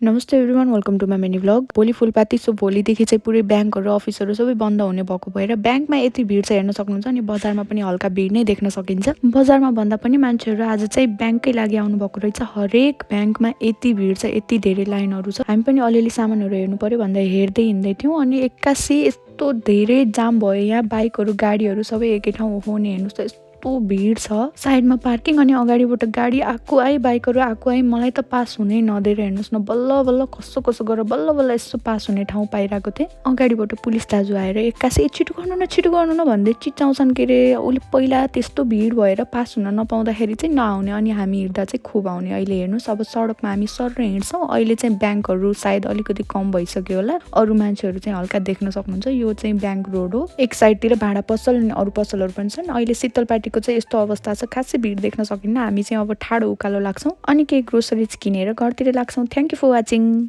नमस्ते everyone, welcome to my mini vlog. भोलि Fulpati, so भोलिदेखि चाहिँ पुरै ब्याङ्कहरू अफिसहरू सबै बन्द हुने भएको भएर ब्याङ्कमा यति भिड छ हेर्न सक्नुहुन्छ। अनि बजारमा पनि हल्का भिड नै देख्न सकिन्छ। बजारमा भन्दा पनि मान्छेहरू आज चाहिँ ब्याङ्कै लागि आउनुभएको रहेछ। हरेक ब्याङ्कमा यति भिड छ, यति धेरै लाइनहरू छ। हामी पनि अलिअलि सामानहरू हेर्नु पर्यो भन्दा हेर्दै हिँड्दै थियौँ अनि एक्कासी यस्तो धेरै जाम भयो। यहाँ बाइकहरू गाडीहरू सबै एकै ठाउँ होने हेर्नुहोस् त, यस्तो भिड छ। साइडमा पार्किङ अनि अगाडिबाट गाडी आएको आए, बाइकहरू आएको आए। मलाई त पास हुनै नदिएर हेर्नुहोस् न, बल्ल बल्ल कसो कसो गरेर बल्ल बल्ल यसो पास हुने ठाउँ पाइरहेको थिएँ। अगाडिबाट पुलिस दाजु आएर एक्कासी छिटो गर्नु न भन्दै चिच्याउँछन् के अरे। उसले पहिला त्यस्तो भिड भएर पास हुन नपाउँदाखेरि चाहिँ नआउने, अनि हामी हिँड्दा चाहिँ खुब आउने। अहिले हेर्नुहोस्, अब सडकमा हामी सर हिँड्छौँ। अहिले चाहिँ ब्याङ्कहरू सायद अलिकति कम भइसक्यो होला। अरू मान्छेहरू चाहिँ हल्का देख्न सक्नुहुन्छ। यो चाहिँ ब्याङ्क रोड हो। एक साइडतिर भाडा पसल अनि अरू पसलहरू पनि छन्। अहिले शीतलपाटीको चाहिँ यस्तो अवस्था छ, खासै भिड देख्न सकिन्न। हामी चाहिँ अब ठाडो उकालो लाग्छौँ अनि केही ग्रोसरिज किनेर घरतिर लाग्छौँ। Thank you for watching.